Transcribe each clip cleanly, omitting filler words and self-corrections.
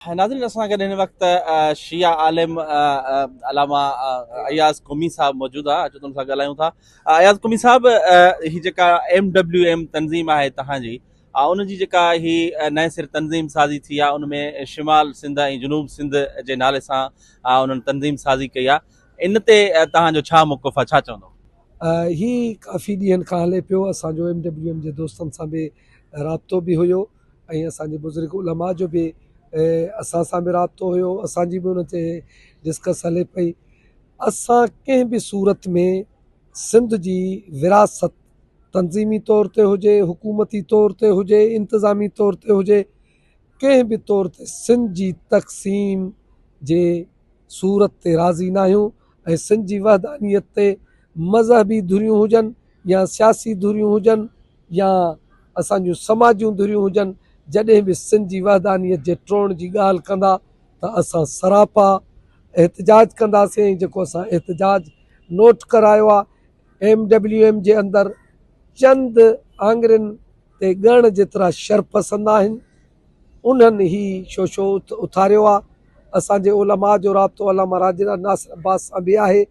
ناظرين اسان سان گڏ هن وقت شيعه عالم علامه اياز قمي صاحب موجود آ اچو ته ان سان ڳالهايون ٿا اياز قمي صاحب هي جيڪا ايم ڊبليو ايم تنظيم آهي تهان جي ان جي جيڪا هي نئين سر تنظيم سازي ٿي آ ان ۾ شمال سنڌ ۽ جنوب سنڌ جي نالي سان انهن تنظيم سازي ڪئي آ ان تي تهان جو ڇا موقف آ ڇا چوندو؟ هي ڪافي ڏينهن کان هلي پيو اسان جو ايم ڊبليو ايم جي دوستن سان به رابطو به هيو ۽ اسان جي بزرگ علماء جو به اسان سان به رابطو هيو اسان جي به ان تي ڊسڪس هلي پئي اسان ڪنهن به صورت ۾ سنڌ جي وراثت تنظيمي طور تي هجي حڪومتي طور تي هجي انتظامي طور تي هجي ڪنهن به طور تي سنڌ جي تقسيم جي صورت تي راضي ناهيون ۽ سنڌ جي وحدانيت تي مذهبي ڌريون هجن يا سياسي ڌريون هجن يا اسان جون سماجيون ڌريون هجن جڏهن به سنڌ جي وحدانيت جي ٽوڙڻ جي ڳالهه ڪندا ته اسان سراپا احتجاج ڪنداسين ۽ جيڪو اسان احتجاج نوٽ ڪرايو آهي ايم ڊبليو ايم جي اندر چند آڱرين تي ڳڻڻ جيترا شرپسند آهن انهن هي شوشو اٿاريو آهي اسان جي علماء جو رابطو علامه راجا ناصر عباس سان به آهي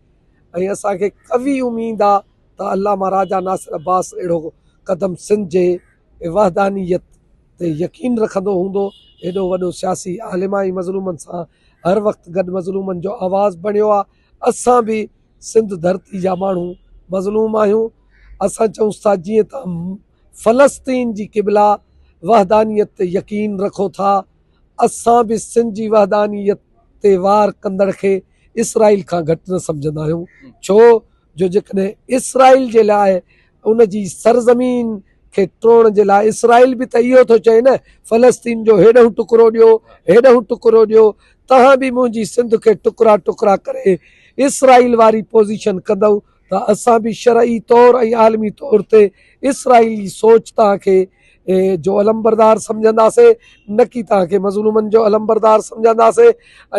۽ اسان کي قوي اميد آهي ته علامه راجا ناصر عباس اهڙو قدم سنڌ جي وحدانيت تي يقين رکندو هوندو. هيڏو وڏو سياسي عالم ۽ مظلومن سان هر وقت گڏ مظلومن جو آواز بڻيو آ. اسان به سنڌ ڌرتي جا ماڻهو مظلوم آهيون. اسان چئونس ٿا جيئن توهان فلسطين جي قبلا وحدانيت تي يقين رکو ٿا اسان به سنڌ جي وحدانيت تي وار ڪندڙ کي اسرائيل کان گهٽ نه سمجهندا آهيون ڇو جو جيڪڏهن اسرائيل جي لاء ان جي سرزمين کي ٽوڙڻ جي لاء اسرائيل به ته اهو ٿو چئي نه فلسطين جو هيڏهون ٽڪرو ڏيو هيڏهون ٽڪرو ڏيو توهان به منهنجي سنڌ کي ٽڪرا ٽڪرا ڪري اسرائيل واري پوزيشن ڪندؤ ته اسان به شرعي طور ۽ عالمي طور تي اسرائيلي سوچ توهان کي جو علمبردار سمجهنداسي نه ڪي توهان کي مظلومن جو علمبردار سمجهنداسي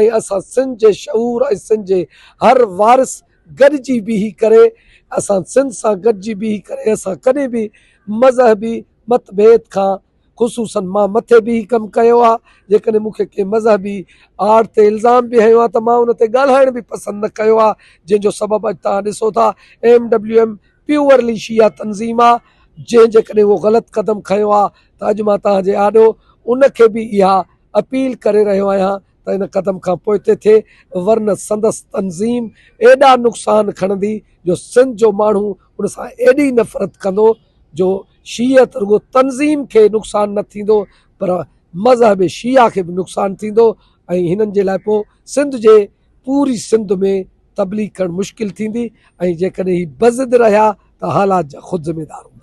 ۽ اسان سنڌ جي شعور ۽ سنڌ جي هر وارث گڏجي بيهي ڪري اسان سنڌ سان گڏجي بيهي ڪري اسان ڪڏهن به مذهبي مت ڀيد کان خصوصن مان مٿي بيهي ڪم ڪيو آ جيڪڏهن مون کي ڪنهن مذهبي آڙ تي الزام به هنيو آ ته مان ان تي ڳالهائڻ به پسند نه ڪيو آ جنهن جو سبب اڄ توهان ڏسو ٿا ايم ڊبليو ايم پيورلي شيعا تنظيم آ جنهن جيڪڏهن اهو غلط قدم کنيو آ ته اڄ مان توهان جي آڏو ان کي به اها اپيل ڪري رهيو آهيان ته ان قدم کان پوئتي ٿئي ورنه سندس تنظيم ايڏا نقصان کڻندي جو سنڌ جو ماڻهو ان سان ايڏي نفرت ڪندو جو شيعت رڳو تنظيم کي نقصان نه ٿيندو پر مذهب شيعه کي به نقصان ٿيندو ۽ هنن جي لاء پوء سنڌ جي پوري سنڌ ۾ تبليغ ڪرڻ مشڪل ٿيندي ۽ جيڪڏهن هي بضد رهيا ته حالات جا خود ذميدار هوندا.